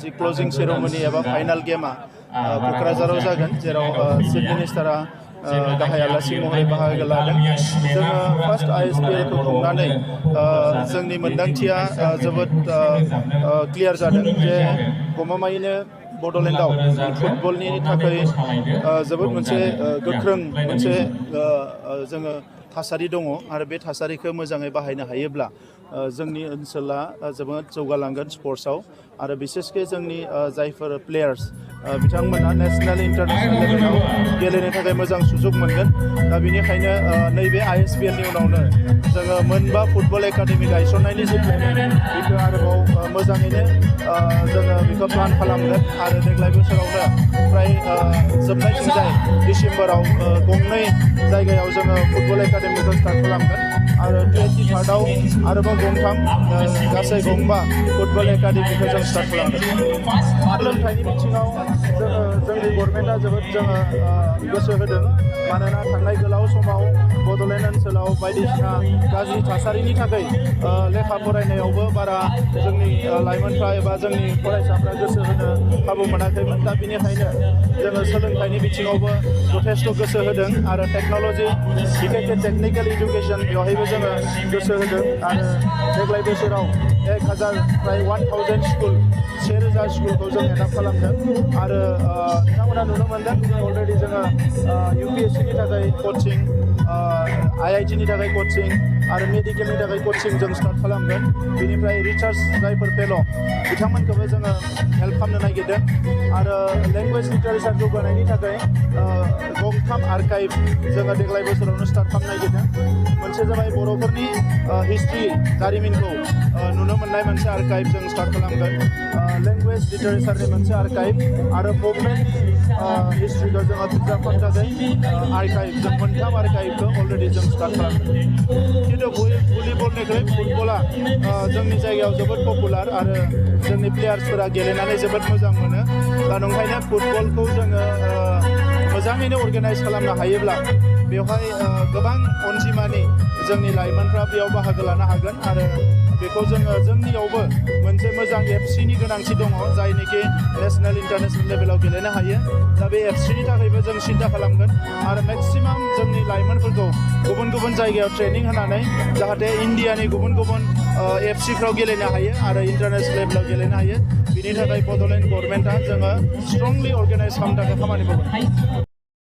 जि क्लोजिं ceremony एबा final गेमा क'क्राझाराव जागोन जेराव चिफ मिनिस्टारा गाहाय आलासि महरै बाहागो लादों जोङो फार्स्ट ISPL खौ खुंनानै जोंनि मोन्दांथिया जोबोद क्लियार जादों जे गमामायैनो बड'लेण्डआव फुटबलनि थाखाय जोबोद मोनसे गोख्रों मोनसे जोङो थासारि दङ आरो बे थासारिखौ मोजाङै बाहायनो हायोब्ला जोंनि ओनसोला जोबोद जौगालांगोन स्पर्ट्सआव आरो बिसेसके जोंनि जायफोर प्लेयार्स बिथांमोना नेशनेल इन्टारनेशनेल लेभेलाव गेलेनो थाखाय मोजां सुजुग मोनगोन दा बेनिखायनो नैबे ISPL नि उनावनो जोङो मोनबा फुटबल एकाडेमि गायसननायनि जि प्लेनिं बेखौ आरोबाव मोजाङैनो जोङो बेखौ प्लान खालामगोन आरो देग्लाय बोसोरावनो फ्राय जोबनायथिंजाय डिसेम्बराव गंनै जायगायाव जोङो फुटबल एकाडेमिखौ स्टार्ट खालामगोन आरो 23rd आरोबाव गंथाम गासै गंबा फुटबल एकाडेमिखौ जों स्टार्ट खालामगोन सोलोंथाइनि बिथिङाव जोंनि गभर्नमेन्टआ जोबोद जोङो गोसो होदों मानोना थांनाय गोलाव समाव बड'लेण्ड ओनसोलाव बायदिसिना गाज्रि थासारिनि थाखाय लेखा फरायनायावबो बारा जोंनि लाइमोनफ्रा एबा जोंनि फरायसाफ्रा गोसो होनो खाबु मोनाखैमोन दा बेनिखायनो जोङो सोलोंथाइनि बिथिङावबो जथेस्थ' गोसो होदों आरो टेक्न'लजि बिखेखके टेक्निकेल इडुकेसन बेवहायबो जोङो गोसो होदों आरो देग्लाय बोसोराव 1000 फ्राय 1000 स्कुल 1000 स्कुलखौ जों एडाप्ट खालामदों आरो बिथांमोना नुनो मोनदों अलरेडि जोङो UPSC नि थाखाय कचिं IIT नि थाखाय कचिं आरो मेडिकेलनि थाखाय कचिं जों स्टार्ट खालामगोन बेनिफ्राय रिसार्च जायफोर फेल' बिथांमोनखौबो जोङो हेल्प खालामनो नागिरदों आरो लेंगुवेज लिटारेचार जौगानायनि थाखाय गंथाम आर्काइभ जोङो देग्लाय बोसोरावनो स्टार्ट खालामनो नागिरदों मोनसे जाबाय बर'फोरनि हिस्ट्रि जारिमिनखौ नुनो मोननाय मोनसे आर्काइभ जों स्टार्ट खालामगोन लेंगुवेज लिटारेचारनि मोनसे आर्काइभ आरो मुभमेन्टनि हिस्ट्रिखौ जोङो प्रिजार्भ खालामनो थाखाय आर्काइभ जों मोनथाम आर्काइभखौ अलरेडि जों स्टार्ट खालामदों खिन्थु भलिबलनिख्रुइ फुटबला जोंनि जायगायाव जोबोद पपुलार आरो जोंनि प्लेयार्सफोरा गेलेनानै जोबोद मोजां मोनो दा नंखायनो फुटबलखौ जोङो मोजाङैनो अर्गानाइज खालामनो हायोब्ला बेवहाय गोबां अनजिमानि जोंनि लाइमोनफ्रा बेयाव बाहागो लानो हागोन आरो बेखौ जोङो जोंनियावबो मोनसे मोजां FC नि गोनांथि दङ जायनिखि नेशनेल इन्टारनेशनेल लेभेलाव गेलेनो हायो दा बे FC नि थाखायबो जों सिन्था खालामगोन आरो मेक्सिमाम जोंनि लाइमोनफोरखौ गुबुन गुबुन जायगायाव ट्रेनिं होनानै जाहाथे इन्डियानि गुबुन गुबुन FC फ्राव गेलेनो हायो आरो इन्टारनेशनेल लेभेलाव गेलेनो हायो बिनि थाखाय बड'लेण्ड गभर्नमेन्टआ जोङो स्ट्रंलि अर्गानाइज खालामनो थाखाय खामानि मावगोन